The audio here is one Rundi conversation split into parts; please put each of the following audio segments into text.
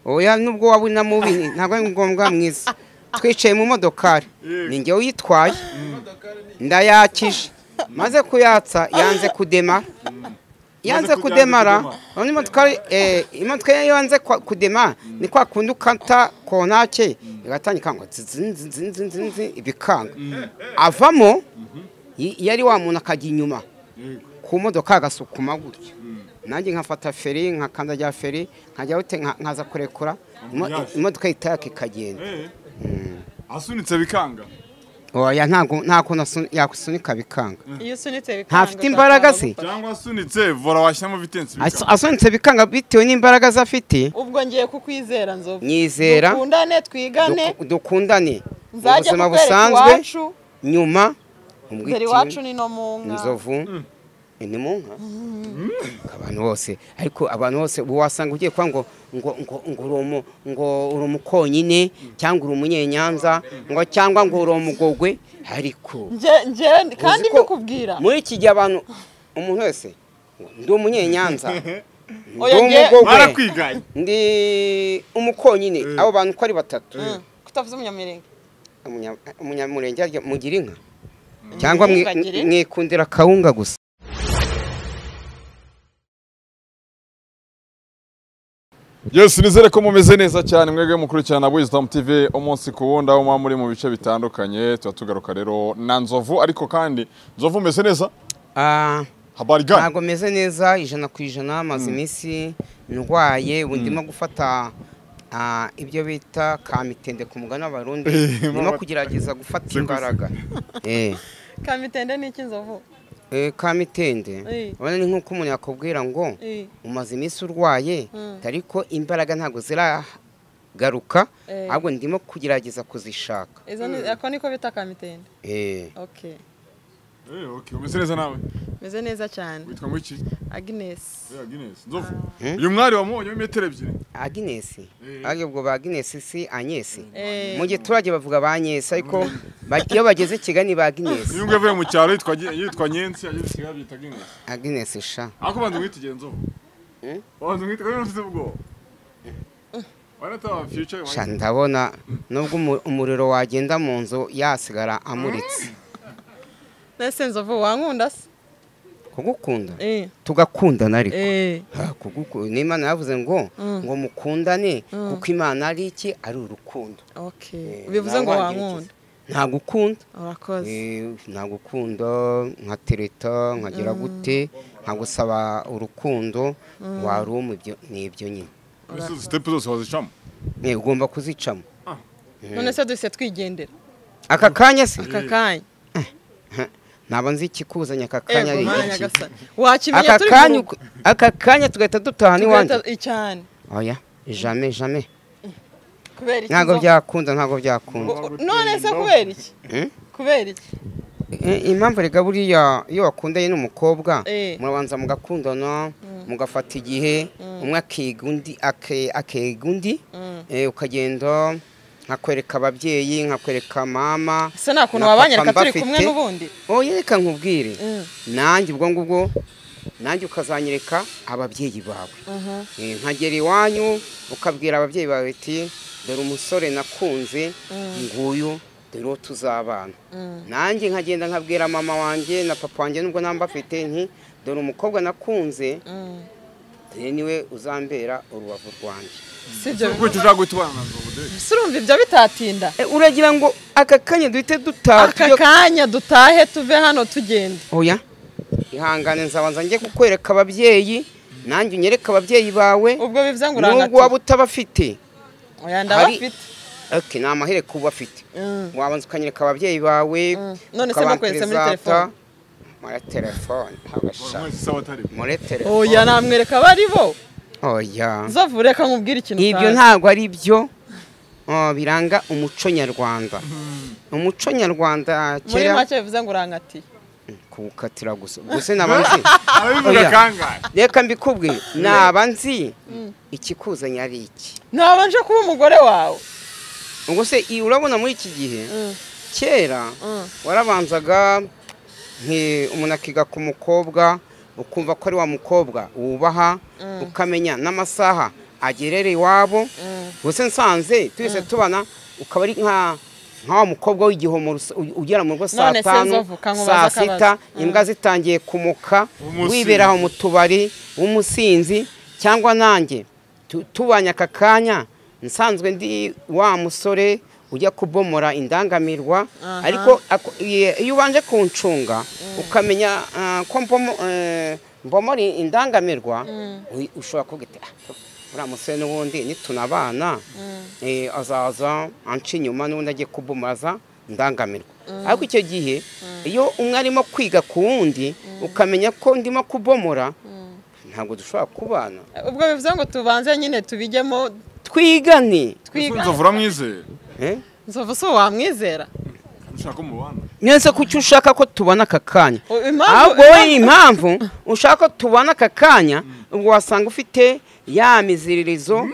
Oya, nubwo waba uri na mubi ntabwo ari ngombwa mwiza. Twicaye mu modokari, ni njye uyitwaye, ndayakije, maze kuyatsa yanze kudema, yanze kudemara. Urabona imodokari, imodoka iyo yanze kudema ni kwa kundi ukata kontake igatangira ngo zinzinzinzinzinzi bikanga. Avamo iyo ari wa muntu akajya inyuma ku modoka agasukuma gutya, nanjye nkafata feri, nkakandagira feri, nkajya gute, nkaza kurekura imodoka itaka ikagenda. Asunitse bikanga. Oya, ntabwo nta kuntu yakusunika bikanga. Iyo usunitse bikanga Ntafite imbaraga se? Cyangwa asunitse vora washyiramo vitensi bikanga. Asunitse bikanga bitewe n'imbaraga ze afite. Ubwo ngiye kukwizera, Nzovu. Nyizera. Dukundane, twigane. Dukundane mu Nzajya buzima kukwereka busanzwe iwacu. Nyuma Dore iwacu ni no mu nka. Nzovu ni mu nka. Abantu bose, ariko abantu bose ubu wasanga ugiye kuba ngo ngo uri umukonyine cyangwa uri umunyenyanza, ngo cyangwa ngo uri umugogwe, ariko Nje kandi uzi ko mbikubwira. muri iki gihe abantu, umuntu wese ngo ndi umunyenyanza, ndi Oya, umugogwe, Barakwiganye. ndi umukonyine, abo bantu uko ari batatu. Kutavuze umunyamurenge. Umunyamurenge arya mugira inka cyangwa Bagira inka. mwikundira kawunga gusa? Yes, nizere ko mumeze neza cyane mwebwe mukurikirana Wisdom TV umunsi ku wundi, aho muba muri mu bice bitandukanye. Tuba tugaruka rero na Nzovu, ariko kandi Nzovu, umeze neza? Ah, Habari gani? ntabwo meze neza 100%. Maze iminsi ndwaye, ubu ndimo gufata ibyo bita kamitende ku mugani w'Abarundi. Ndimo kugerageza gufata imbaraga. Kamitende ni iki, Nzovu? Kamitende, urabona ni nk'uko umuntu yakubwira ngo umaze iminsi urwaye, ariko imbaraga ntabwo ziragaruka, ahubwo ndimo kugerageza kuzishaka. Izo ni ako niko bita kamitende? Eh. Okay. Okay, umeze neza nawe? Meze neza cyane. Witwa ngo iki? Agnes. Agnes. Nzovu. Uyu mwari wamubonye w'imetero 2. Agnes, ariko ubwo ba Agnes si Agnes? Eh. Mu giturage bavuga ba Agnes, ariko iyo bageze Kigali ba Agnes. Uyu nguyu avuye mu cyaro yitwa Nyensi, ageze i Kigali yitwa Agnes. Agnes sha. Ariko banza umwitegere, Nzovu. Banza umwitegere, ufite ubwoba. Wanataba future. Sha, ndabona nubwo umuriro wagenda mu nzu yasigara amuritse. Nese Nzovu, wankunda se? Kugukunda? Tugakundana ariko. Ha, n'Imana yavuze ngo ngo mukundane kuko Imana ari iki? Ari urukundo. Okay. Bivuze ngo Nawe wankunda. Ntagukunda. Urakoze. Ntagukunda nkatereta nkagira gute, nkagusaba urukundo, waruma, ibyo ni ibyo nyine. Izo step zose wazicamo? Ugomba kuzicamo. None se duhise twigendera? Aka kanya se? Aka kanya. Ntabwo nzi ikikuzanye aka kanya Ego, ari Mana iki. Nyagasani. Wakimenya Aka turi mu kanya rugo. Aka kanya tugahita dutaha n'iwanjye? Tugahita cyane. Oya, jamais, jamais. Kubera iki, Ntabwo Nzovu? byakunda, ntabwo byakunda. None se kubera iki? Hmm? Kubera iki? Impamvu rega, buriya iyo wakundanye n'umukobwa, murabanza mugakundana, mugafata igihe, umwe akiga undi, akiga undi, ukagenda nkakwereka ababyeyi, nkakwereka mama Se nta kuntu na wabanyereka papa turi kumwe mbafite. n'ubundi? Oya, reka nkubwire, nanjye ubwo ngubwo nanjye ukazanyereka ababyeyi bawe. Nkagera iwanyu, ukabwira ababyeyi bawe ati: "Dore umusore nakunze, nguyu, dore uwo tuzabana." Nanjye nkagenda nkabwira mama wanjye na papa wanjye, nubwo namba afite, nti: "Dore umukobwa nakunze, dore niwe uzambera urubavu rwanjye." Si ibyo? Kuko ushaka guhita ubana na Nzovu direct. Se urumva ibyo bitatinda? Uragira ngo aka kanya duhite dutaha? Aka kanya dutahe, tuve hano tugende. Oya, ihangane, nzabanza njye kukwereka ababyeyi, nanjye unyereke ababyeyi bawe. Ubwo bivuze ngo Nubwo urangatiye? waba utabafite. Oya, ndabafite. Okay, ni amahere kuba afite. Wabanza ukanyereka ababyeyi bawe. None se bakweretse muri ukabaperezanta. telefone? Muri telefone ntabwo. Mwese sawa atari. Muri telefone. Oya, namwereka abari bo. Oya. Nzovu, reka nkubwire ikintu Ibyo utazi. ntabwo ari byo. Oh, biranga umuco nyarwanda, umuco nyarwanda Muri kera. make bivuze ngo urankatiye? Kuwukatira gusa gusa naba nzi. Arabivuga Oya. kangahe? Reka mbikubwire, naba nzi ikikuzanye ari iki. Nabanje kuba umugore wawe. Ubwo se urabona muri iki gihe, kera warabanzaga umuntu akiga ku mukobwa, ukumva ko ari wa mukobwa wubaha, ukamenya n'amasaha agerere iwabo. Gusa nsanze twese tubana ukaba ari nka wa mukobwa w'igihomoro ugera mu rugo saa 5 saa 6 imbwa zitangiye kumuka wiberaho mu tubari w'umusinzi, cyangwa nanjye tubanye aka kanya nsanzwe ndi wa musore ujya kubomora indangamirwa. Ariko iyo ubanje kuncunga ukamenya ko mbomora indangamirwa, ushobora kuvuga uti uriya musore n'ubundi nitunabana azaza anca inyuma n'ubundi agiye kubomaza indangamirwa. Ariko icyo gihe iyo umwe arimo kwiga ku wundi ukamenya ko ndimo kubomora, ntabwo dushobora kubana. Ubwo bivuze ngo tubanze nyine tubijyemo twigane. Nzovu uramwizera? Nzovu si wamwizera? Ushaka mubana? Nese kuki ushaka ko tubana aka kanya? Ahubwo wowe impamvu ushaka ko tubana aka kanya, ubwo wasanga ufite ya miziririzo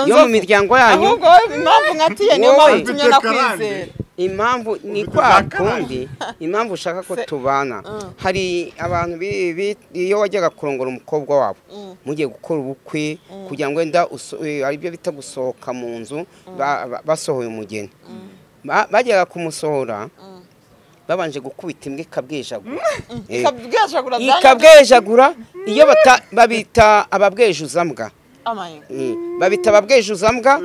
yo mu miryango yanyu. Ahubwo wowe impamvu nkatiye niyo mpamvu itumye nakwizera. Impamvu ni kwa kundi, impamvu ushaka ko tubana, hari abantu iyo wajyaga kurongora umukobwa wabo mugiye gukora ubukwe kugira ngo wenda aribyo bita gusohoka mu nzu, basohoye umugeni, bajyaga kumusohora babanje gukubita imbwa ikabwejagura. Ikabwejagura iyo babita ababwejuzambwa. Babita ababwejuzambwa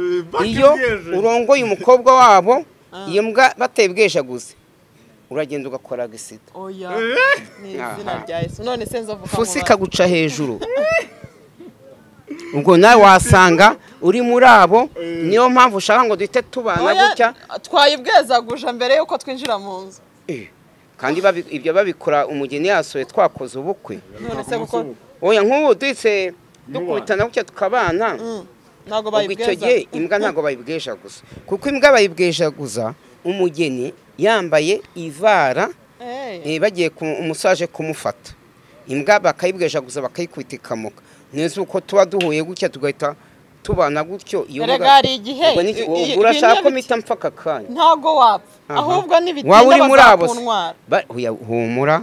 iyo urongoye umukobwa wabo, iyo mbwa batayibwejaguze uragenda ugakora agisida. Oya, ni izina rya Yesu. None se Nzovu fusi ikaguca hejuru. Ubwo nawe wasanga uri muri abo, niyo mpamvu ushaka ngo duhite tubana gutya. Twayibwezaguje mbere yuko twinjira mu nzu. Kandi ibyo babikora umugeni yasohoye twakoze ubukwe. None se kuko oya nk'ubu duhise dukubitana gutya tukabana, ntabwo bayibweza. Icyo gihe imbwa ntabwo bayibwejaguza, kuko imbwa bayibwejaguza umugeni yambaye ivara, bagiye umusaje kumufata, imbwa bakayibwejaguza bakayikubita ikamuka. Neza uko tuba duhuye gutya tugahita tubana gutyo, iyo urashaka ko mpita mpfa aka kanya ntabwo wapfa, ahubwo nibitinda bazakuntwara. Humura,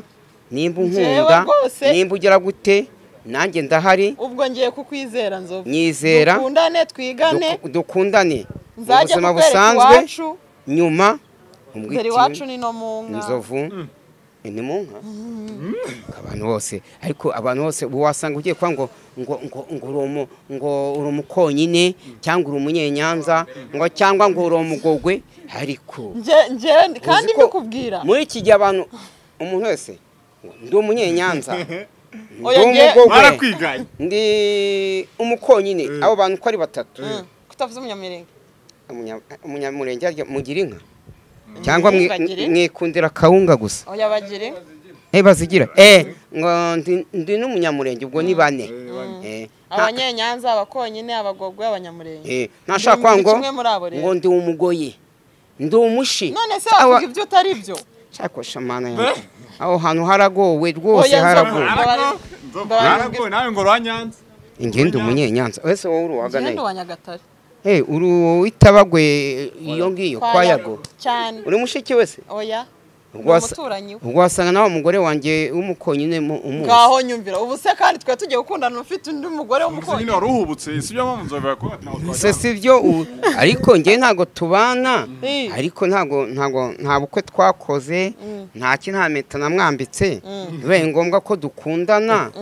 nimba unkunda, nimba ugera gute, nanjye ndahari. Ubwo ngiye kukwizera Nzovu. Nyizera. Dukundane, twigane. Dukundane mu buzima busanzwe. Nyuma dore iwacu ni no mu nka. Nzovu ni mu nka. Abantu bose, ariko abantu bose wasanga ugiye kwa ngo ngo ngo ngo uri umukonyine cyangwa uri umunyenyanza ngo cyangwa ngo uri umugogwe, ariko nje kandi mbikubwira muri iki gihe abantu umuntu wese ndi umunyenyanza, ndi umukonyine, abo bantu uko ari batatu. Kutavuze umunyamurenge? Umunyamurenge mugira inka cyangwa mwikundira kawunga gusa? Oya bagira. Bazigira. Ngo ndi n'umunyamurenge, ubwo ni bane. Abanyenyanza, abakonyine, abagogwe, abanyamurenge. Ntashaka kwa ngo ngo ndi umugoyi, ndi umushi. None se wavuga ibyo utari byo? Cyakosha mana yanjye. Aho hantu haragowe rwose, haragowe. Haragowe nawe ngo rwanyanza. Ingendo umunyenyanza. Wese wowe uri uwagana. Ingendo wa Nyagatare. Uri witabagwe iyo ngiyo kwa Yago. Cyane. Uri mushiki wese? Oya. Umuturanyi. Ubwo wasanga nawe umugore wanjye w'umukonyine umuzi. Ngaho nyumvira. Ubu se kandi twe tugiye gukundana ufite undi mugore w'umukonyine. Nyine waruhubutse, sibyo mpamvu nzobera ko ntaho. Se sibyo, ariko ngiye ntago tubana, ariko ntago nta bukwe twakoze, nta kintu mpeta namwambitse. Bibaye ngombwa ko dukundana.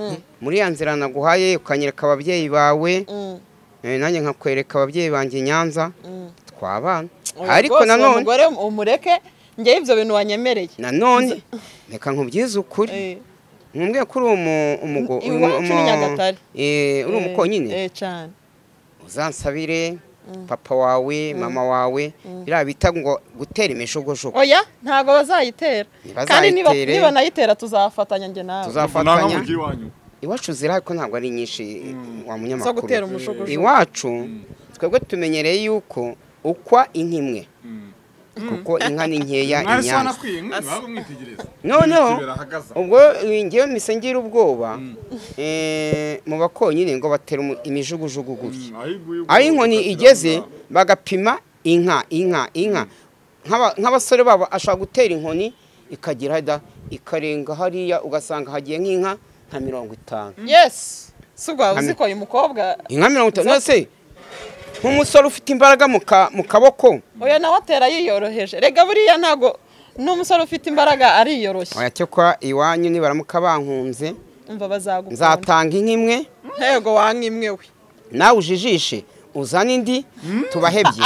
Muri ya nzira naguhaye ukanyereka ababyeyi bawe, nanjye nkakwereka ababyeyi banjye Nyanza, twabana. Ariko nanone umugore umureke nge ibyo bintu wanyemereye. Nanone reka nkubyize ukuri. Nkumbwiye ko uri uri umukonyine. Cyane. Uzansabire papa wawe, mama wawe, biriya bita ngo gutera imijugujugu. Oya, ntago bazayitera. Kandi niba nayitera tuzafatanya nge nawe. Tuzafatanya. Iwacu zira ariko ntabwo ari nyinshi wa munyamakuru. Iwacu twebwe tumenyereye yuko ukwa inka imwe, kuko inka ni nkeya i Nyanza. Noneho ubwo ngewe mpise ngira ubwoba mu bakonyine ngo batera imijugujugu gutya, aho inkoni igeze bagapima inka inka inka, nk'abasore babo ashobora gutera inkoni ikagira ikarenga hariya ugasanga hagiye nk'inka nka 50. Yes. Si ubwo waba uzi ko uyu mukobwa Inka 50 nose nk'umusore ufite imbaraga mu kaboko. Oya nawe atera yiyoroheje. Rega buriya ntago n'umusore ufite imbaraga ariyoroshye. Oya cyo kwa iwanyu nibaramuka bankunze umva bazagukunda. Nzatanga inka imwe. Yego wanka imwe we. Nawe ujijishe uzane indi tubahebye.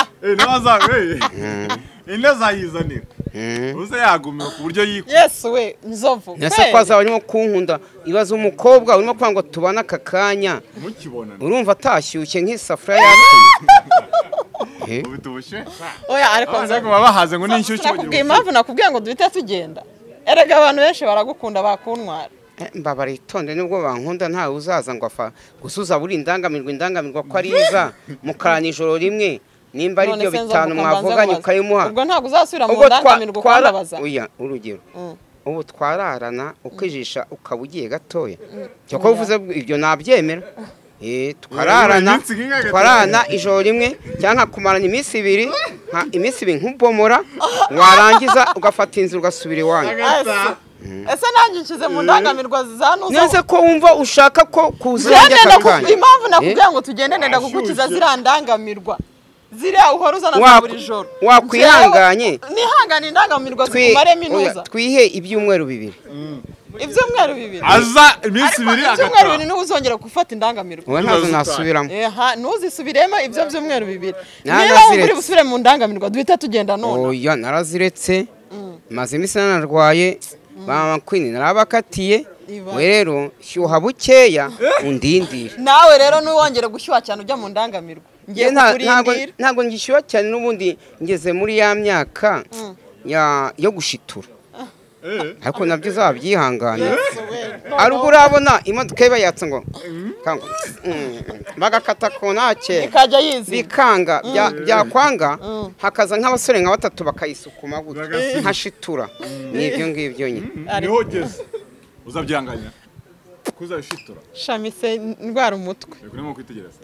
Indi azayizanira. Uze yagumira ku buryo yikwa. Yesu we Nzovu. Nese ko azaba arimo kunkunda ibaza umukobwa urimo kwanga tubana aka kanya. Mukibonana. Urumva atashyushye nk'isafuriya yacu. Ubite ubushyuhe. Oya ariko nza babahaze ngo n'inshyushyu. Nakubwiye impamvu nakubwiye ngo duhite tugenda. Erega abantu benshi baragukunda bakuntwara. Mbabara itonde nubwo bankunda ntawe uzaza ngo afa gusuza buri indangamirwa ko ari iza mukarana ijoro rimwe nimba ari byo bitanu mwavuganye ukayimuha. Ubwo ntabwo uzasubira mu ndangamirwa ukambabaza. Oya urugero ubu twararana ukijisha ukaba ugiye gatoya cyo ko uvuze ibyo nabyemera. Twararana ijoro rimwe cyangwa kumarana iminsi ibiri nka iminsi ibiri nk'ubomora warangiza ugafata inzu ugasubira iwanyu. Ese nanjye nshyize mu ndangamirwa za nuzo. Nese ko wumva ushaka ko kuzanjya kakanya. Impamvu nakubwiye ngo tugende nenda gukukiza ziriya ndangamirwa. Ziriya uhora uzana za buri joro. Wakwihanganye. Nihangane indangamirwa zikumaremo inuza. Twihe ibyumweru bibiri. Ibyumweru bibiri. Aza iminsi ibiri agataha. Ibyumweru bibiri niwe uzongera gufata indangamirwa. Wowe ntazo nasubiramo. Ntuzisubiremo ibyo byumweru bibiri. Niba uri busubire mu ndangamirwa duhita tugenda none. Oya naraziretse. Maze iminsi nanarwaye. Mama Queen narabakatiye. We rero shyuha bukeya undindire. Nawe rero nuwongera gushyuha cyane ujya mu ndangamirwa. Ngiye kukurindira. Ntago ngishyuha cyane n'ubundi ngeze muri ya myaka yo gushitura. Ariko nabyo uzabyihangana. Ariko urabona imodoka iba yatse ngo bagakata konake ikajya yizi bikanga byakwanga hakaza nk'abasore nka batatu bakayisukuma gutya nkashitura. Nibyo ngibyo nyine. Niho ugeze uzabyanganya kuzashitura. Shamise ndwara umutwe. Urimo kwitegereza.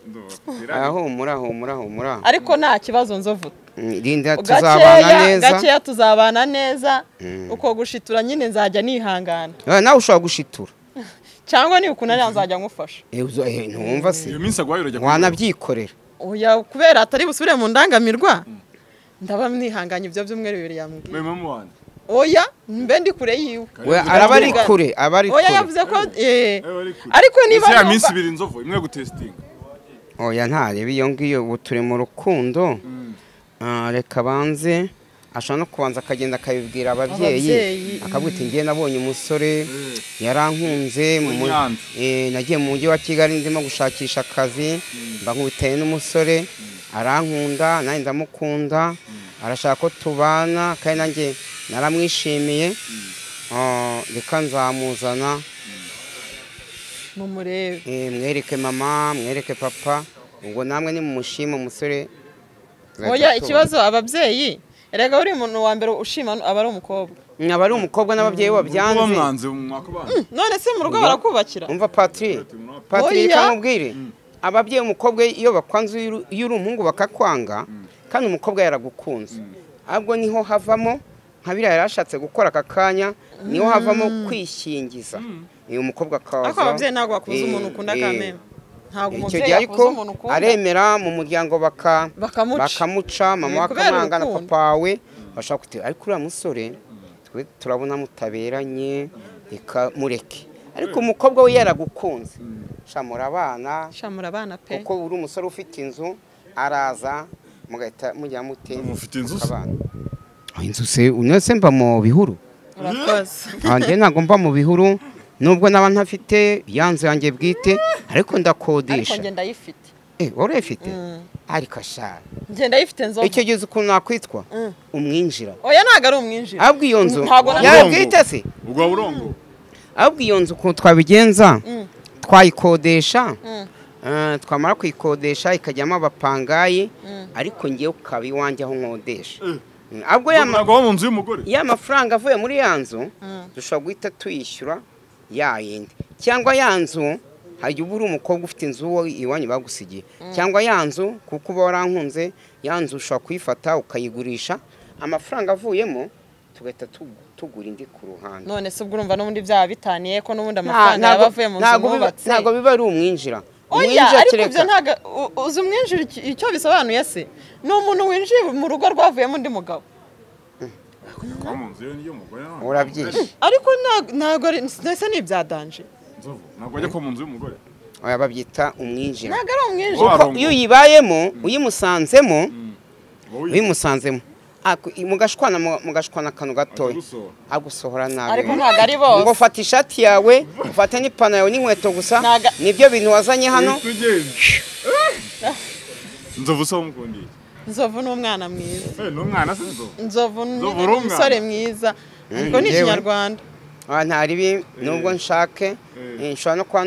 Aho humura. Ariko nta kibazo Nzovu. Rinda tuzabana neza. Gakeya tuzabana neza. Uko gushitura nyine nzajya nihangana. Nawe ushobora gushitura. Cyangwa ni ukuntu nzajya ngufasha. Ntumva se. Iyo minsi agwaye urajya wanabyikorera. Oya kubera atari busubire mu ndangamirwa. Ndaba nihanganye ibyo byumweru bibiri yambwiye. Mama wanjye. Oya mbe ndi kure yiwe. We araba ari kure, aba ari kure. Oya yavuze ko ariko niba ya minsi ibiri Nzovu imwe gutestinga. Oya ntarebe iyo ngiyo ubu turi mu rukundo. Reka banze ashobora no kubanza akagenda akabibwira ababyeyi akabwita ngiye nabonye umusore yarankunze nagiye mu mujyi wa Kigali ndimo gushakisha akazi mba nkubitaye n'umusore arankunda nanjye ndamukunda arashaka ko tubana kandi nanjye naramwishimiye reka nzamuzana mumurebe mwereke mama mwereke papa ubwo namwe nimumushima umusore. Oya ikibazo ababyeyi erega uri umuntu wa mbere ushima aba ari umukobwa. Aba ari umukobwa n'ababyeyi babyanze. None se mu rugo barakubakira. Umva Patrick kamubwire ababyeyi umukobwa iyo bakwanze iyo uri umuhungu bakakwanga kandi umukobwa yaragukunze ahubwo niho havamo nka biriya yarashatse gukora aka kanya niho havamo kwishingiza uyu mukobwa akaza. Ariko ababyeyi ntabwo bakuza umuntu ukunda kameme. Ntabwo umubyeyi yakuza umuntu ukunda aremera mu muryango bakamuca mama akamwanga na papa we bashaka kuti ariko uriya musore twe turabona mutaberanye reka mureke. Ariko umukobwa we yaragukunze shamura abana pe kuko uri umusore ufite inzu araza mugahita mujya mute mufite inzu abana. Inzu se unese mba mu bihuru. Urakoze. Njye ntabwo mba mu bihuru nubwo naba ntafite yanzu yanjye bwite ariko ndakodesha. Ariko njye ndayifite. Wowe urayifite? Ariko sha. Njye ndayifite Nzovu. Icyo gihe ukuntu nakwitwa umwinjira. Oya ntabwo ari umwinjira. Ahubwo iyo nzu yabwite se? Ubwo burongo. Ahubwo iyo nzu ukuntu twabigenza twayikodesha twamara kuyikodesha ikajyamo abapangayi ariko ngiye ukaba iwanjye aho nkodesha. Ahubwo ya mafaranga avuye muri ya nzu dushobora guhita tuyishyura ya yindi cyangwa ya nzu hajya uba uri umukobwa ufite inzu iwanyu bagusigiye cyangwa ya nzu kuko uba warankunze ya nzu ushobora kuyifata ukayigurisha amafaranga avuyemo Tugahita tugura indi ku ruhande. None se ubwo urumva n'ubundi byaba bitaniye ko n'ubundi amafaranga yaba avuye mu nzu mwubatse? Ntabwo biba ari umwinjira. Oya, ariko ibyo ntabwo uzi umwinjira icyo bisobanuye se? Ni umuntu winjiye mu rugo rwavuyemo undi mugabo. Urabyishe. Ariko ntabwo ndetse ni ibya danje. Ntabwo ajya ko mu nzu y'umugore. Oya, babyita umwinjira. Ntabwo ari umwinjira. Iyo uyibayemo, uyimusanzemo, mugashwana akantu gatoya agusohora nabi. Ariko ntabwo ari bose. Ngo fata ishati yawe, ufate n'ipantaro yawe n'inkweto gusa, nibyo bintu wazanye hano. Nzovu se wamukundiye? Nzovu ni umwana mwiza. Ni umwana se Nzovu? Nzovu ni umusore mwiza. Ariko ni Ikinyarwanda. Nta ribi nubwo nshake, nshobora no kuba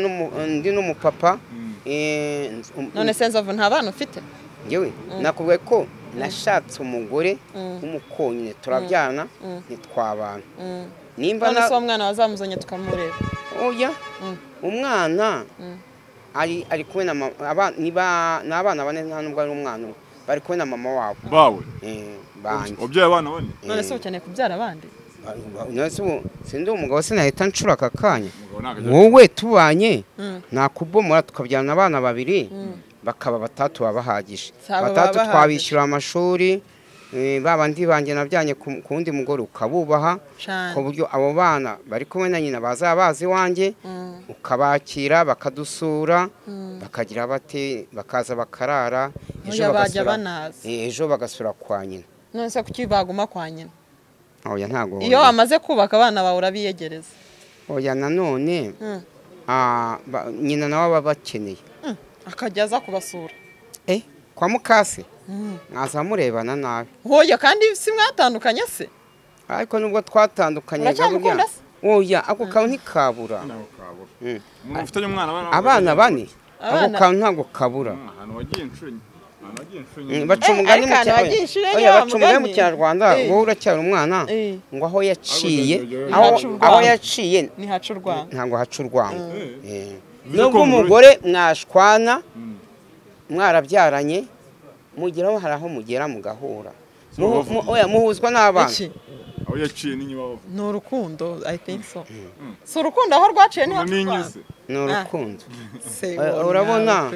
ndi n'umupapa. None se Nzovu nta bana ufite? Njyewe nakubwiye ko nashatse umugore w'umukonyine turabyana ntitwabana. Nimba none se uwo mwana wazamuzanye tukamureba? Oya, umwana ari kumwe na mama, n'abana bane, nta nubwo ari umwana umwe, bari kumwe na mama wabo. Bawe? Banjye. Wabyaye abana bane? None se ukeneye kubyara abandi? None se ubu sindi umugabo sinahita ncura aka kanya. Wowe tubanye nakubomora tukabyarana abana babiri, bakaba batatu babahagije. Batatu twabishyura amashuri, babandi banjye nabyanye ku wundi mugore ukabubaha, ku buryo abo bana bari kumwe na nyina bazaba bazi iwanjye, ukabakira bakadusura, bakagira bate, bakaza bakarara, ejo bagasura kwa nyina. None se kuki baguma kwa nyina? Oya, ntago. Iyo wamaze kubaka abana bawe urabiyegereza. Oya, nanone nyina nawe aba bakeneye. Akajya aza kubasura. Kwa mukase mwaza murebana nabi. Oya, kandi si mwatandukanye se? Ariko nubwo twatandukanye uracyamukunda se? Oya, ako kantu ntikabura. Umuntu ufitanye umwana abana bane, ako kantu ntabwo kabura. Baca umugani mu Kinyarwanda, wowe uracyari umwana, ngo aho yaciye, aho yaciye ntabwo haca urwango. Nubwo umugore mwashwana mwarabyaranye, mugeraho hari aho mugera mugahura. Oya, muhuzwa n'abana. Aho yaciye ni nyibaho. Ni urukundo, I think so. Si urukundo aho rwaciye ni haca urwango. Ni urukundo. Urabona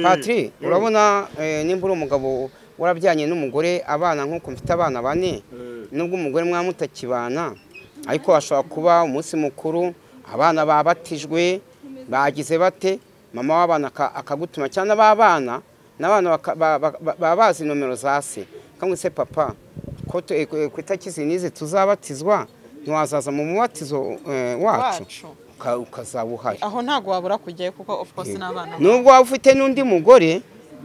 Patri, urabona nimba uri umugabo warabyanye n'umugore abana nk'uko mfite abana bane, nubwo umugore mwamutakibana, ariko hashobora kuba umunsi mukuru, abana babatijwe, bagize bate, mama w'abana akagutuma, cyangwa abana n'abana baba bazi nomero za se, kamwe se papa ko ku itariki n'izi tuzabatizwa, ntiwazaza mu mubatizo wacu, ukazaba uhari. Aho ntabwo wabura kujyayo kuko of course n'abana. Nubwo waba ufite n'undi mugore,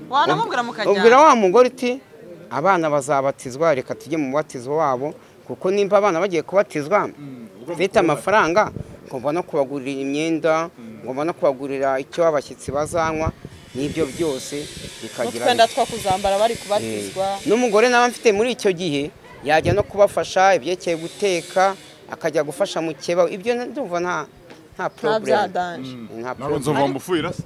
wanamubwira mukajyana, ubwira wa mugore uti abana bazabatizwa, reka tujye mu mubatizo wabo, kuko nimba abana bagiye kubatizwa mfite amafaranga, ngomba no kubagurira imyenda, ngomba no kubagurira icyo abashyitsi bazanywa, n'ibyo byose bikagira utwenda two kuzambara bari kubatizwa. N'umugore nawe mfite muri icyo gihe yajya no kubafasha ibyerekeye guteka, akajya gufasha mu keba, ibyo ndumva nta problem. Ntabwo Nzovu wamufuhira se?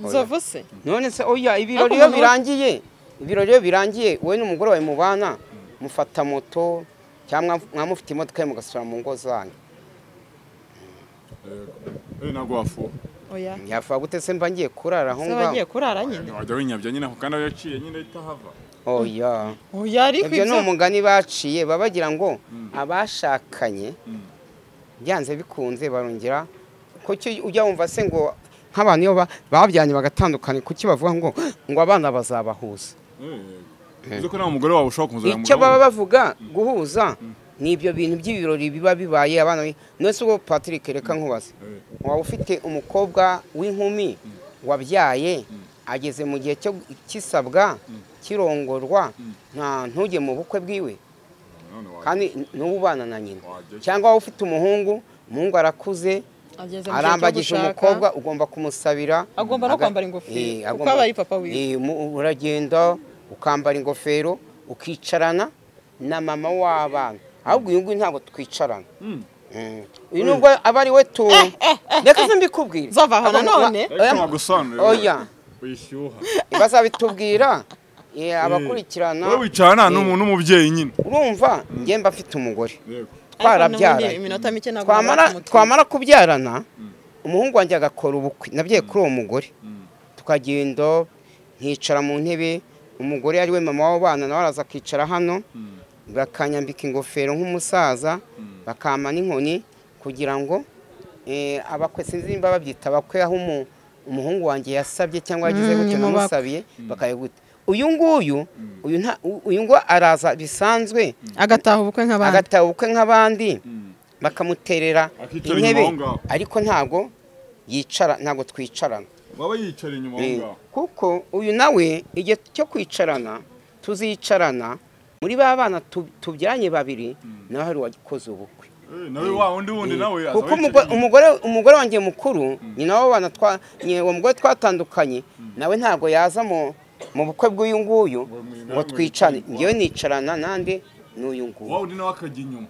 Nzovu se? None se oya, ibirori iyo birangiye, ibirori iyo birangiye wowe n'umugore wawe mubana, mufata moto cyangwa mwamufite imodoka mugasura mu ngo zanyu. Ntabwo wafuha. Oya. Yafuha gute se mba ngiye kurara aho ngaho? Se bagiye kurara nyine. Wajya winyabya nyine kandi aho yaciye nyine itahava. Oya. Oya, ariko ibyo ni umugani baciye, babagira ngo abashakanye byanze bikunze barongera. Kuki ujya wumva se ngo nk'abantu iyo babyanye bagatandukana, kuki bavuga ngo abana bazabahuza? Uzi ko nta mugore wawe ushobora kumuzana mu Icyo baba bavuga guhuza ni ibyo bintu by'ibirori biba bibaye abana. None ubwo Patrick, reka nkubaze, waba ufite umukobwa w'inkumi wabyaye ageze mu gihe cyo kisabwa kirongorwa, nta ntujye mu bukwe bwiwe kandi n'ubana na nyina, cyangwa waba ufite umuhungu, umuhungu arakuze arambagije umukobwa, ugomba kumusabira, agomba no kwambara ingofero kuko aba ari papa wiwe. Uragenda ukambara ingofero ukicarana na mama w'abana. Ahubwo uyu nguyu ntabwo twicarana. Uyu nubwo aba ari we tu, reka se mbikubwire. Nzova aho nanone. Oya, bazabitubwira Abakurikirana. Wowe wicarana n'umubyeyi nyine. Urumva njye mba mfite umugore. Twarabyaranye. Twamara kubyarana umuhungu wanjye agakora ubukwe nabyaye kuri uwo mugore. Tukagenda nkicara mu ntebe umugore ari we mama w'abana nawe araza akicara hano bakanyambika ingofero nk'umusaza bakampa n'inkoni kugira ngo abakwe sinzi nimba babyita abakwe aho umuhungu wanjye yasabye cyangwa yagize gutyo namusabiye bakayiguta. Uyu nguyu uyu ngo araza bisanzwe agataha ubukwe nk'abandi agataha ubukwe nk'abandi bakamuterera intebe ariko ntago yicara ntago twicarana waba yicara inyuma aho ngaho kuko uyu nawe igihe cyo kwicarana tuzicarana muri ba bana tubyanye babiri nawe hari uwakoze ubukwe nawe wa undi wundi nawe kuko umugore wanjye mukuru nyina w'abana uwo mugore twatandukanye nawe ntago yaza mu bukwe bw'uyu nguyu ngo twicane ngewe nicarana nande n'uyu nguyu wa undi nawe akajya inyuma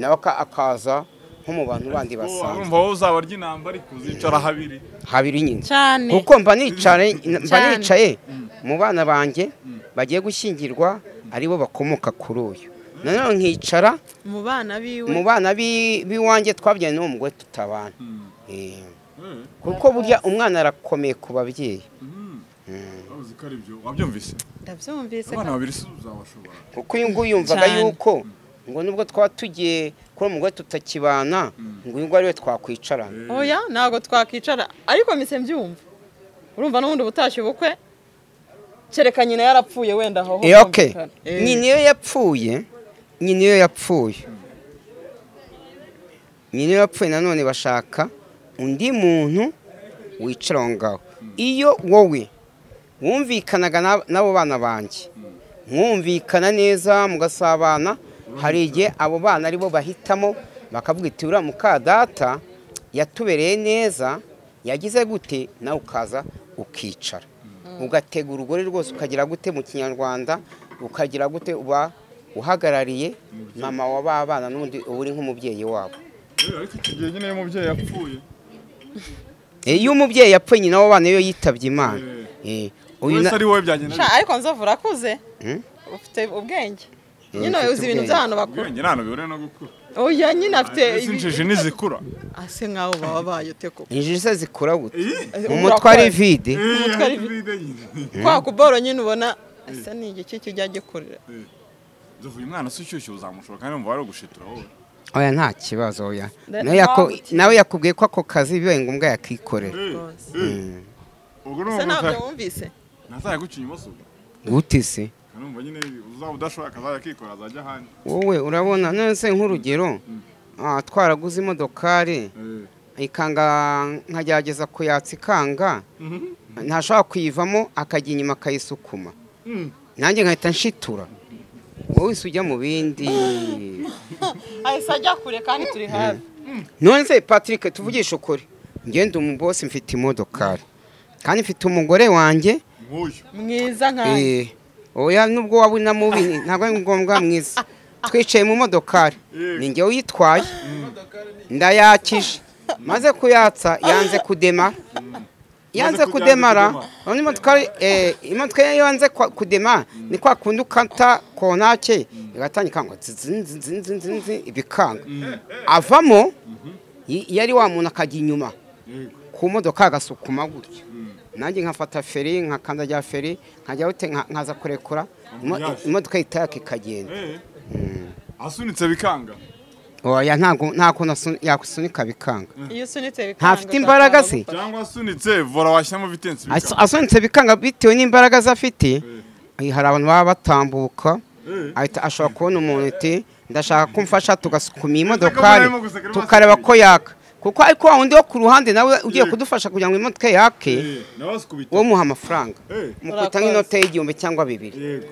nawe akaza nko mu bantu bandi basanzwe urumva wowe uzaba arya inamba ariko uzicara habiri habiri nyine kuko mba nicaye mu bana banjye bagiye gushyingirwa aribo bakomoka kuri uyu nanone nkicara mu bana biwe mu bana b'iwanjye twabyaye n'uwo mugore tutabana kuko burya umwana arakomeye ku babyeyi wabyumvise ndabyumvise abana babiri si uzabashobora kuko uyu nguyu yumvaga yuko ngo nubwo twaba tugiye kuri umugore tutakibana ngo uyu nguyu ariwe twakwicarana oya ntabwo twakwicara ariko mise mbyumva urumva n'ubundi ubutashye ubukwe kereka nyina yarapfuye wenda aho nyina iyo yapfuye nyina iyo yapfuye nyina iyo yapfuye nanone bashaka undi muntu wicara aho ngaho iyo wowe wumvikanaga n'abo bana banjye mwumvikana neza mugasabana hari igihe abo bana aribo bahitamo bakavuga iti uriya muka data yatubereye neza yagize gute nawe ukaza ukicara ugatega urugore rwose ukagira gute mu kinyarwanda ukagira gute uba uhagarariye mama wa ba bana n'undi uba uri nk'umubyeyi wabo ariko icyo gihe nyine iyo umubyeyi yapfuye iyo umubyeyi yapfuye nyina w'abana iyo yitabye Imana uyu ari wowe byagenda ariko Nzovu urakuze ufite ubwenge nyine uzi ibintu by'abantu bakuru ubwenge nta bihuriye no gukura oya nyine afite injiji ntizikura ase nkaho baba bayote koko injiji se zikura gute umutwe ari vide umutwe ari vide kwa kuboro nyine ubona asa ni igiki kijya gikurira Nzovu uyu mwana se ushyushye uzamushobora kandi umva wari ugushitura wowe oya nta kibazo oya nawe yakubwiye ko ako kazi bibaye ngombwa yakikorera ubwo ese ntabyo wumvise ntazajya guca inyuma se gute se numva nyine uzaba udashoboye akazajya akikora azajya ahandi wowe urabona none nk'urugero twaraguze imodokari ikanga nkagerageza kuyatsa ikanga ntashobora kuyivamo akajya inyuma akayisukuma nanjye nkahita nshitura wowe wese ujya mu bindi ahise ajya kure kandi turi hafi none Patrick tuvugishe ukuri ngende umubosi mfite imodokari kandi mfite umugore wanjye mwiza nkanjye oya nubwo waba unamubi ntabwo ari ngombwa mwiza twicaye mu modokari ni njye uyitwaye ndayakije maze kuyatsa yanze kudemara yanze kudemara imodoka iyo yanze kudema ni kwa kundi ukata kontake igatangira ngo nzinzinzinzinzi ibikanga avamo iyo ari wa muntu akajya inyuma ku modoka agasukuma gutya nanjye nkafata feri nkakandagira feri nkajya nkaza kurekura imodoka itaka ikagenda asunitse bikanga oya nta kuntu yasunika bikanga iyo usunitse bikanga ntafite imbaraga se cyangwa asunitse vora washyiramo vitensi bikanga asunitse bikanga bitewe n'imbaraga ze afite hari abantu baba batambuka ahita ashobora kubona umuntu ati ndashaka ko umfasha tugasukuma iyi modokari tukareba ko yaka kuko ariko wa wundi wo ku ruhande nawe ugiye kudufasha kugira ngo imodoka yake wo muha amafaranga mukubita nk'inote y'igihumbi cyangwa bibiri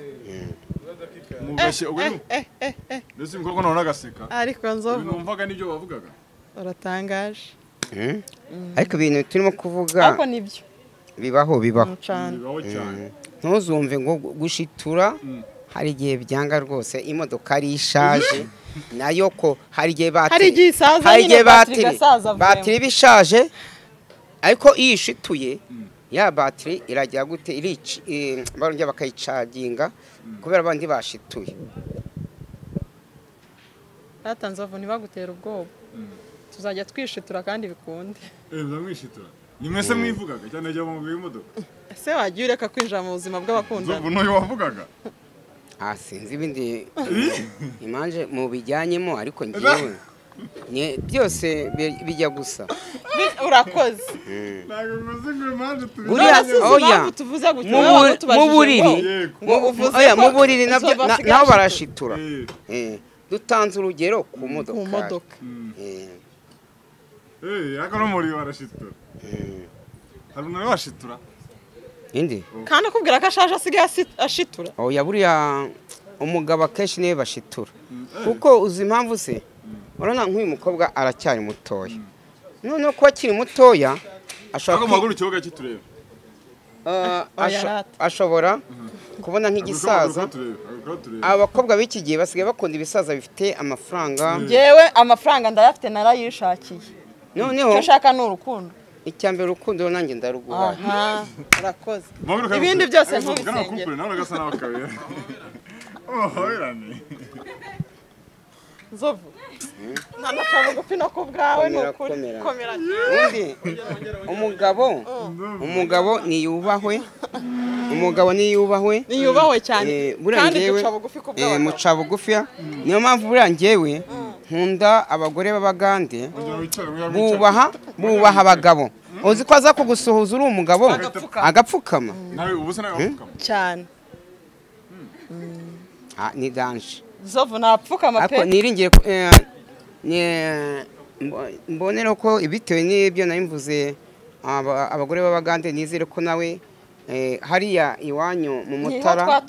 mbese umukobwa none agaseka ariko Nzovu numvaga n'ibyo bavugaga uratangaje ariko ibintu turimo kuvuga ariko nibyo bibaho bibaho bibaho cyane ntuzumve ngo gushitura hari igihe byanga rwose imodoka ari ishaje nayo ko hari igihe hari igihe isaza nyine batiri igasaza batiri iba ishaje ariko iyo ishituye Ya batiri irajya gute irici barongera bakayicaginga kubera abandi bashituye. Data Nzovu ntibagutera ubwoba. Tuzajya twishitura kandi bikunde. Ndamwishitura. Ni mwese mwivugaga cyane ajya mu imodoka. Ese wagiye ureka kwinjira mu buzima bw'abakundana? Nzovu n'uyu wavugaga. Sinzi ibindi imanje mu bijyanyemo ariko ngiyewe ni byose bijya gusa. Urakoze. Ntabwo mvuze ngo imanje oya tuvuze gutyo mu buriri oya mu buriri nabyo nabo barashitura. Dutanze urugero ku modoka. Ariko no muri barashitura. Hari umuntu washitura. Indi? Kandi akubwira ko ashaje asigaye ashitura. Oya buriya umugabo akenshi niwe bashitura. Kuko uzi impamvu se? Urabona nk'uyu mukobwa aracyari mutoya. Noneho kuba akiri mutoya ashobora kubona nk'igisaza. Abakobwa b'iki gihe basigaye bakunda ibisaza bifite amafaranga. Njyewe amafaranga ndayafite narayishakiye. Noneho icyo nshaka ni urukundo. Icyambere urukundo nanjye ndaruguhaye. Aha, urakoze. Ibindi byose ntubisengere. Nawe gasa nawe kabera. Oh, Nzovu. Nanaca bugufi no kubwawe nukuri. Komera. Undi umugabo niyubahwe. Umugabo niyubahwe. Niyubahwe cyane. Kandi duca bugufi kubwawe. Muca bugufi. Niyo mpamvu buriya njyewe nkunda abagore b'abagande bubaha abagabo. Uzi ko aza kugusuhuza uri umugabo agapfukama. Nawe ubu se nawe agapfukama. Cyane. Ni danje. Nzovu napfukama pe. Ariko niringiye mbonera ko ibitewe n'ibyo nari abagore b'abagande nizere ko nawe hariya iwanyu mu Mutara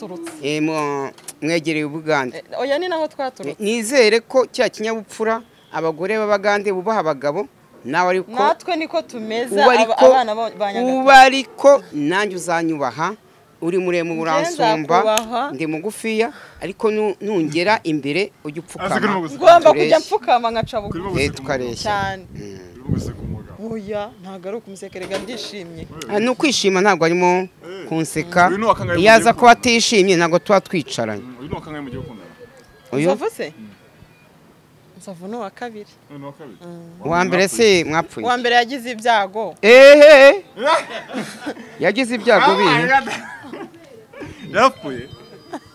mwegereye Ubugande. Oya ni naho twaturutse. Nizere ko cya kinyabupfura abagore b'abagande bubaha abagabo nawe ariko natwe niko tumeze abana ba Nyagatare. Uba ariko nanjye uzanyubaha. Uri muremure uransumba ndi mugufiya ariko nungera imbere ujya upfukama. Ngomba kujya mfukama nkaca bugufi tukareshya cyane. Oya ntago ari ukumusekerega ndishimye. Ni ukwishima ntabwo arimo kunseka. Iyo aza kuba atishimye ntabwo tuba twicaranye. Uyu ni wakangaye mu gihe ukundana? Uyu Nzovu se? Nzovu ni uwa kabiri. Uwa mbere se mwapfuye? Uwa mbere yagize ibyago. Ehe! Yagize ibyago bihe. Yapfuye.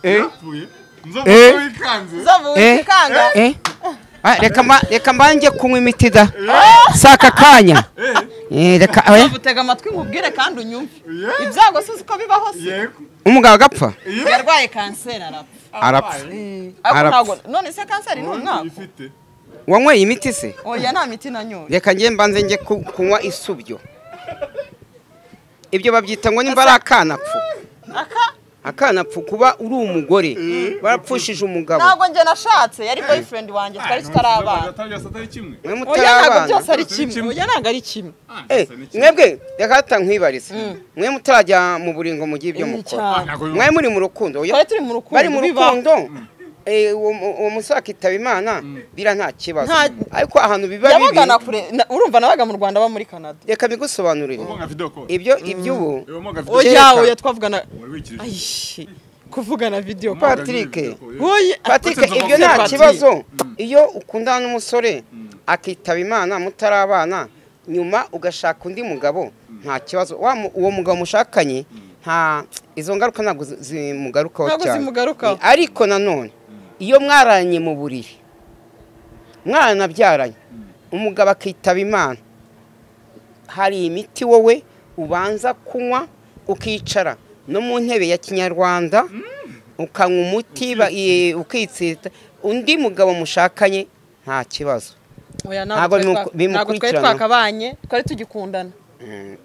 Yapfuye. Nzovu wikanze. Nzovu wikanga. Reka mbange kunywa imiti da. Saka kanya. Reka Nzovu tega amatwi nkubwire kandi unyumve. Ibyago si uko bibaho se. Umugabo agapfa? Yarwaye kanseri arapfa. Arapfa. None se kanseri ni umwaka? Wanyweye imiti se? Oya nta miti nanyoye. Reka ngiye mbanze nge kunywa isubyo. Ibyo babyita ngo nimba ari akanapfu. Akanapfu kuba uri umugore barapfushije umugabo. Ntabwo nge nashatse yari boyfriend wanjye twari tutarabana. Oya ntabwo byose ari kimwe. Oya ntabwo ari kimwe. Mwebwe reka nkwibarize. Mwe mutarajya mu buringo mugiye ibyo mukora. Mwe muri mu rukundo. Twari turi mu rukundo. Bari mu rukundo. Uwo musore akitaba Imana bira nta kibazo. Ariko ahantu biba bibi. Yabagana kure urumva nabaga mu Rwanda ba muri Canada. Reka bigusobanurire. Ibyo ibyubu. Oya oya twavugana. Kuvugana video Patrick. Patrick ibyo nta kibazo. Iyo ukundana n'umusore akitaba Imana mutarabana nyuma ugashaka undi mugabo nta kibazo. Uwo mugabo mushakanye nta izo ngaruka ntabwo zimugarukaho cyane. Ariko nanone iyo mwaranye mu buriri mwaranabyaranye umugabo akitaba Imana hari imiti wowe ubanza kunywa ukicara no mu ntebe ya kinyarwanda ukanywa umuti ukitsita undi mugabo mushakanye nta kibazo. Ntabwo twari twakabanye twari tugikundana.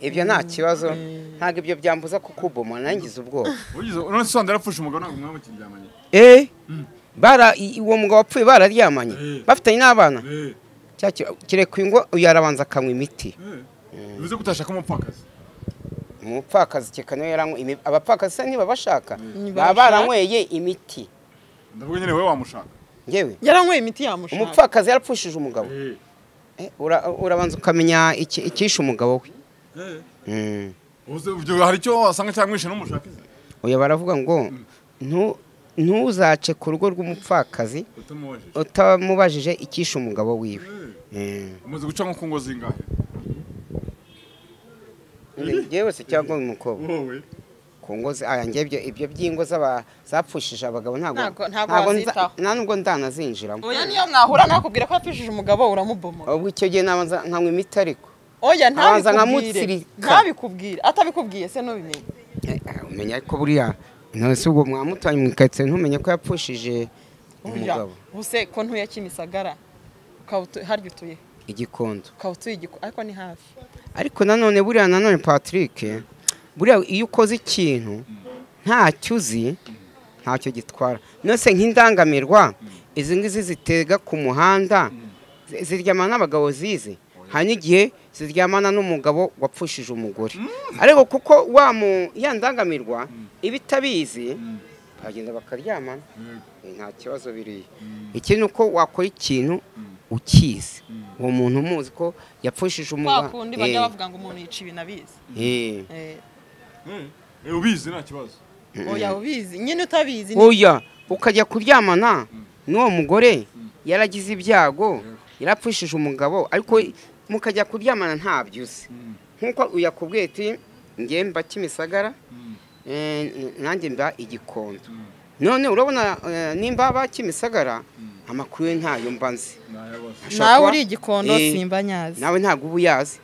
Ibyo nta kibazo ntabwo ibyo byambuza kukuboma nangize ubwoba. None se yarapfushe umugabo ntabwo mwamukiryamanye? Bara uwo mugabo wapfuye bararyamanye bafitanye n'abana. Kireka ngo yarabanza akanywa imiti. Bivuze ko utashaka umupfakazi? Umupfakazi keka niyo yaranywa imiti. Abapfakazi se ntibabashaka baba baranyweye imiti. Ndavuga nyine wowe wamushaka. Ngewe yaranyweye imiti yamushaka. Umupfakazi yarapfushije umugabo. Urabanza ukamenya icyishe umugabo we. Uze ibyo hari icyo wasanga cyamwishe n'umushakizi. Oya baravuga ngo ntuzace ku rugo rw'umupfakazi utamubajije icyishe umugabo wiwe. Umaze guca nko ku ngo zingahe? Njyewe se cyangwa umukobwa? Wowe. Ku ngo aya njye ibyo by'ingo zapfushije abagabo ntago nubwo ndanazinjiramo. Oya niyo mwahura nakubwira ko yapfushije umugabo uramubomora. Ubwo icyo gihe nabanza nkanywa imiti ariko. Oya ntabikubwire. Ntabikubwire. Atabikubwiye se nubimenye. Umenya ariko buriya none ubwo mwamutanye mukatse ntumenye ko yapfushije umugabo. Buse ko ntuye Kimisagara harya utuye Igikondo. Ukaba utuye Igikondo ariko ni hafi. Ariko nanone buriya nanone Patrick buriya iyo ukoze ikintu ntacyo uzi ntacyo gitwara. None nk'indangamirwa izi ngizi zitega ku muhanda ziryamana n'abagabo zizi. Hari n'igihe ziryamana n'umugabo wapfushije umugore. Ariko kuko wa ya ndangamirwa ibitabizi bagenda bakaryamana nta kibazo biriya. Ikindi uko wakora ikintu ukizi uwo muntu umuzi ko yapfushije umugabo. Kwa bajya bavuga ngo umuntu yica ibintu abizi. Ubizi nta kibazo. Oya ubizi nyine utabizi. Oya ukajya kuryamana n'uwo mugore yaragize ibyago yarapfushije umugabo ariko mukajya kuryamana ntabyo uzi. Nkuko uyakubwiye ati ngiye mba Kimisagara nanjye mba Igikondo. None urabona nimba ba Kimisagara amakuru ye ntayo mba nzi. Nawe uri Igikondo simba nyazi. Nawe ntabwo ubu yazi.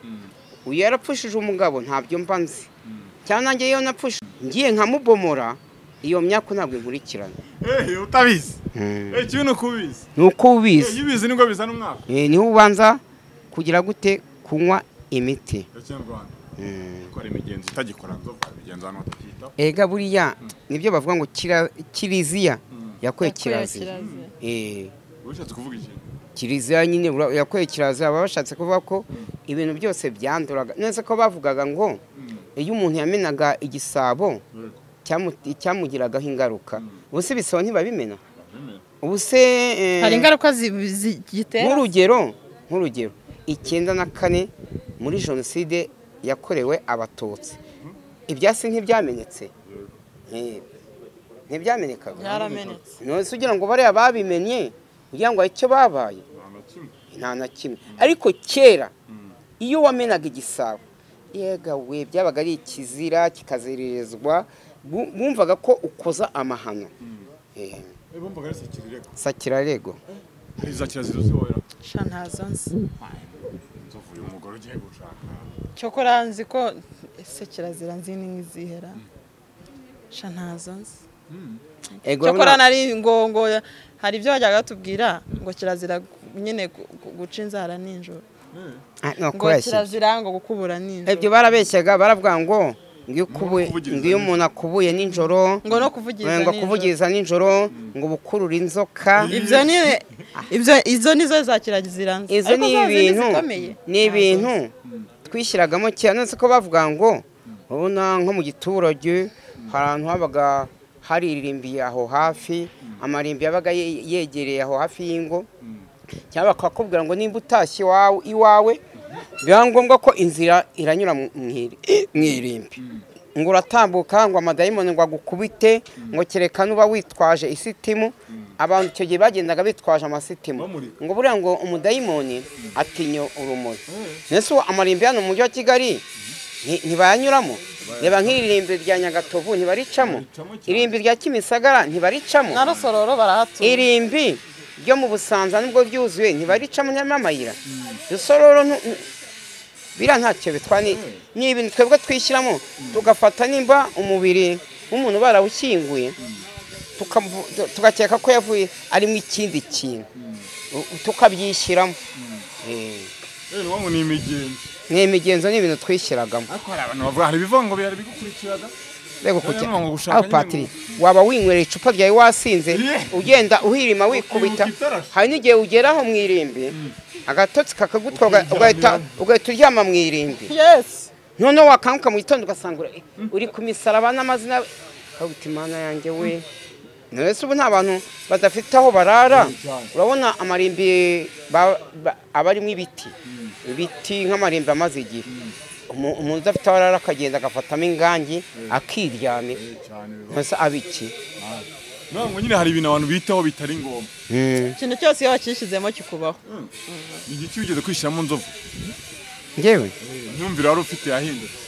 Uyu yarapfushije umugabo ntabyo mba nzi. Cyangwa nanjye iyo napfushije ngiye nkamubomora iyo myaka ntabwo inkurikirana. Utabizi. Ikintu nuko ubizi. Nuko ubizi. Iyo ubizi nibwo bizana umwaka. Niho ubanza kugira gute kunywa imiti. Kinyarwanda. Ko ari imigenzo itagikora nzovu imigenzo hano batakita. Ega buriya nibyo bavuga ngo kiriziya yakoye kirazira. Ushatse kuvuga iki? Kiriziya nyine yakoye kirazira baba bashatse kuvuga ko ibintu byose byanduraga. Nese ko bavugaga ngo iyo umuntu yamenaga igisabo cyamugiragaho ingaruka. Ubuse ibisabo ntibabimena. Ubuse hari ingaruka zigitera. Nk'urugero 94 muri jenoside yakorewe abatutsi. Ibyasi ntibyamenetse. Ntibyamenekaga. Byaramenetse. None se ugira ngo bariya babimenye kugira ngo icyo babaye? Nta na kimwe. Ariko kera iyo wamenaga igisabo yega we byabaga ari ikizira kikaziririzwa bumvaga ko ukoza amahano. Bumvaga ari sakirarego. Sakirarego. Hari za kirazira zose. Sha ntazo nzi. Nzovu uyu mugore ugiye gushaka. Cyokora nzi ko ese kirazira nzi ni nk'izihera. Sha ntazo nzi. Cyokora nari ngo hari ibyo bajyaga batubwira ngo kirazira nyine guca inzara nijoro. Ngo kirazira ngo gukubura nijoro. Ibyo barabeshyaga baravuga ngo ngiyo umuntu akubuye nijoro ngo no kuvugiriza ngo kuvugiriza nijoro ngo bukurura inzoka. Ibyo ni ibyo izo nizo za kirazira nzi. Izo ni ibintu ni ibintu twishyiragamo cyane nse ko bavuga ngo ubona nko mu giturage hari ahantu habaga hari irimbi aho hafi amarimbi yabaga yegereye aho hafi y'ingo cyangwa bakakubwira ngo nimba utashye iwawe biba ngombwa ko inzira iranyura mu irimbi ngo uratambuka ngo amadayimoni ngo agukubite ngo kereka nuba witwaje isitimu. Abantu icyo gihe bagendaga bitwaje amasitimu ngo buriya ngo umudayimoni atinya urumuri. Nese amarimbi hano mu mujyi wa Kigali ntibayanyuramo. Reba nk'iririmbi rya Nyagatovu ntibaricamo, irimbi rya Kimisagara ntibaricamo, na Rusororo barahatuye, irimbi ryo mu Busanza nubwo ryuzuye ntibaricamo nyamamayira. Rusororo biriya ntacyo bitwa ni ibintu twebwe twishyiramo tugafata nimba umubiri w'umuntu barawushyinguye tugakeka ko yavuye arimo ikindi kintu tukabyishyiramo. Ni imigenzo. Ni imigenzo ni ibintu twishyiragamo. Ariko hari abantu bavuga hari ibivuga ngo byari bigukurikiraga. Rego kujya. Aho Patrick waba winywera icupa ryawe wasinze ugenda uhirima wikubita hari n'igihe ugeraho mu irimbi agatotsi kakagutwa ugahita uryama mu irimbi. Yes. None wakanguka mu gitondo ugasanga uri ku misaraba n'amazina ukavuga Imana yanjye we. None se ubu nta bantu badafite aho barara. Urabona amarimbi aba arimo ibiti. Ibiti nk'amarimbi amaze igihe. Umuntu udafite aho arara akagenda agafatamo ingangi akiryamira mbese abiki. Ntabwo nyine hari ibintu abantu bitaho bitari ngombwa. Ikintu cyose iyo wakishyizemo kikubaho. Ni igiki wigeze kwishyiramo Nzovu? Njyewe imyumvire wari ufite yahindutse.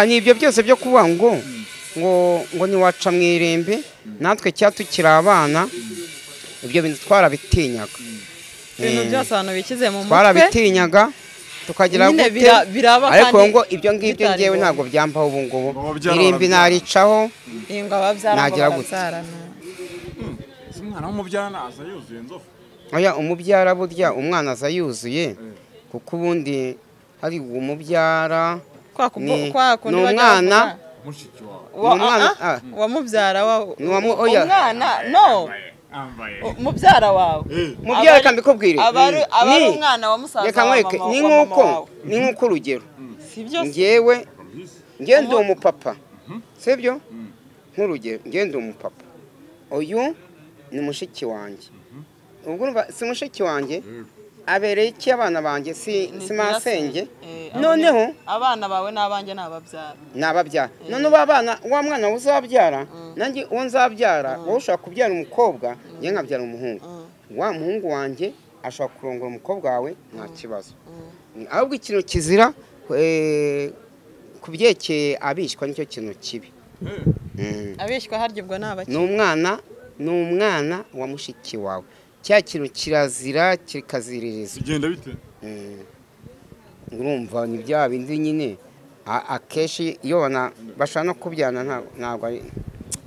Ni ibyo byose byo kuvuga ngo ngo ntiwaca mu irembe natwe tukiri abana ibyo bintu twarabitinyaga. Ibintu byose abantu bikize mu mutwe twarabitinyaga tukagira gute, ariko ngo ibyo ngibyo ngewe ntabwo byambaho ubu ngubu. Irimbi naricaho nagira gute. Umwana w'umubyara aza yuzuye Nzovu? Oya, umubyara burya umwana aza yuzuye kuko ubundi hari umubyara ni umwana wa mubyara wawe, umwana no mubyara wawe, mubyara kandi mbikubwire aba ari umwana wa musaza wa mama wawe. Ni nk'uko urugero ngewe ndi umupapa, sibyo? Nk'urugero ngewe ndi umupapa, uyu ni mushiki wanjye. Ubwo urumva si mushiki wanjye abereye iki abana banjye si masenge. Noneho abana bawe n'abanjye n'ababyara n'ababyara. None abana wa mwana uzabyara nanjye uwo nzabyara, wowe ushobora kubyara umukobwa njye nkabyara umuhungu, wa muhungu wanjye ashobora kurongora umukobwa wawe nta kibazo. Ahubwo ikintu kizira kubyekeye abishywa nicyo kintu kibi. Abishywa harya ubwo ni abaki? Ni umwana wa mushiki wawe. Cya kintu kirazira kikaziririza. Bigenda bite? Urumva ni bya bindi nyine akenshi iyo bashaka no kubyana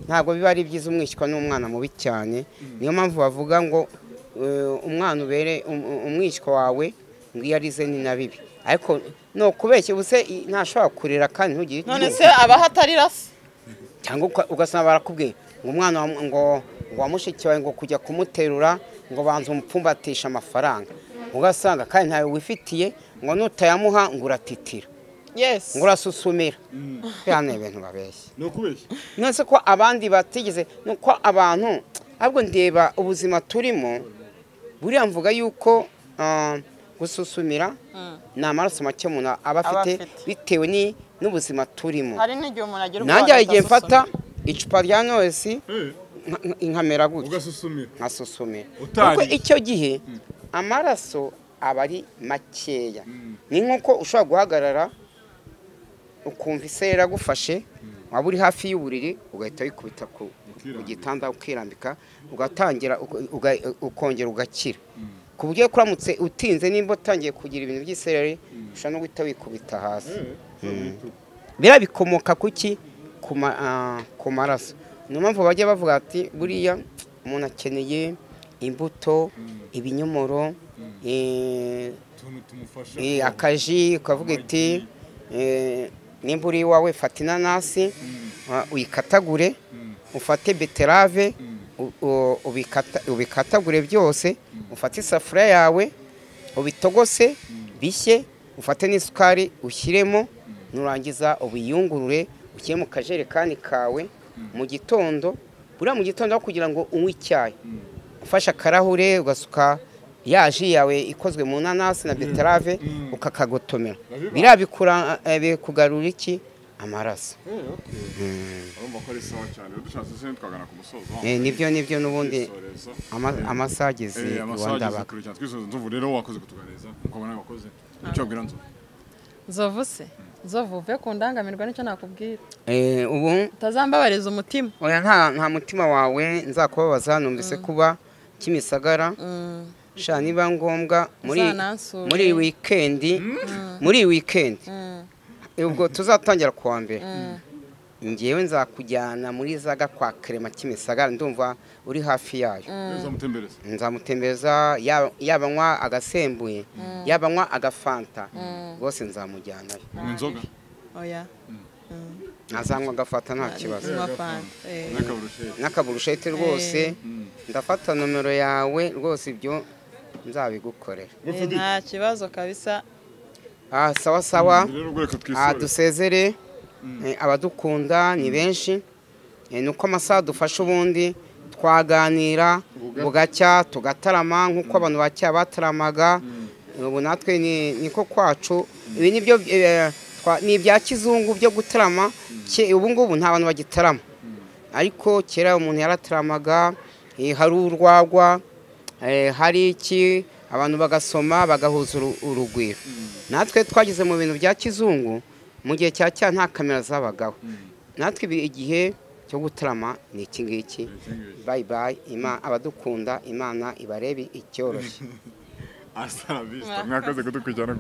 ntabwo biba ari byiza umwishywa n'umwana mubi cyane. Niyo mpamvu bavuga ngo umwana ubere umwishywa wawe ngo iyo arize ni na bibi, ariko no kubeshya ubuse ntashobora kurira kandi ntugire. None se abaho atarira se? Cyangwa ugasanga barakubwiye ngo umwana ngo wa mushiki wawe ngo kujya kumuterura ngo banza umupfumbatisha amafaranga, ugasanga kandi ntawe wifitiye ngo nutayamuha ngo uratitira, ngo urasusumira. Biriya ni ibintu babeshya. Ni ukubeshya. None ko abandi batigeze, nuko abantu ahubwo ndeba ubuzima turimo buriya mvuga yuko gususumira ni amaraso make umuntu aba afite bitewe n'ubuzima turimo. Hari n'igihe umuntu agira ubwoba. Nanjye igihe mfata icupa rya Knowless nkamera gutya nkasusumira, kuko icyo gihe amaraso aba ari makeya. Ni nk'uko ushobora guhagarara ukumva isereri iragufashe, waba uri hafi y'uburiri ugahita wikubita ku gitanda ukirambika, ugatangira ukongera ugakira. Ku buryo kuramutse utinze nimba utangiye kugira ibintu by'isereri ushobora no guhita wikubita hasi. Biriya bikomoka kuki? Ku maraso. Niyo mpamvu bajya bavuga ati buriya umuntu akeneye imbuto, ibinyomoro, akaji, ukavuga iti nimba uri iwawe fata inanasi uyikatagure, ufate beterave ubikatagure byose, ufate isafuriya yawe ubitogose bishye, ufate n'isukari ushyiremo, nurangiza ubiyungurure ushyire mu kajerekani kawe mu gitondo. Buriya mu gitondo kugira ngo unywe icyayi ufashe akarahure ugasuka ya ji yawe ikozwe mu nanasi na beterave ukakagotomera, biriya bikugarura iki? Amaraso. Urumva ko ari sawa cyane. Dushatse se twagana ku musozo. Nibyo nibyo n'ubundi amasaha ageze iwandabaga. Nzovu rero wakoze kutuganiriza nkuko nawe wakoze. Icyo wabwira Nzovu? Nzovu se? Nzovu uve ku ndangamirwa nicyo nakubwira. Ubu utazambabariza umutima. Oya, nta mutima wawe nzakubabaza. Numvise kuba Kimisagara. Sha niba ngombwa muri weekend, muri weekend ubwo tuzatangira kuwa mbere ngewe nzakujyana muri zaga kwa Clement Kimisagara, ndumva uri hafi yayo. Nzamutembereza, yaba nywa agasembuye, yaba nywa agafanta, rwose nzamujyanayo. Inzoga? Oya. Nazanywa agafanta nta kibazo. N'akaburushete rwose. Ndafata nomero yawe rwose ibyo nzabigukorera. Nta kibazo kabisa. Sawa sawa. Dusezere abadukunda ni benshi, nuko amasaha dufashe ubundi twaganira bugacya tugatarama nk'uko abantu ba kera bataramaga. Ubu natwe niko kwacu Ibi nibyo ni ibya kizungu byo gutarama. Ubu ngubu nta bantu bagitarama, ariko kera umuntu yarataramaga, hari urwagwa, hari iki, abantu bagasoma bagahuza urugwiro. Natwe twageze mu bintu bya kizungu mu gihe cya cya nta kamera zabagaho. Natwe igihe cyo gutarama ni iki ngiki. Bye bye, abadukunda Imana ibarebe icyoroshye. Hasta la vista. Mwakoze kudukurikirana.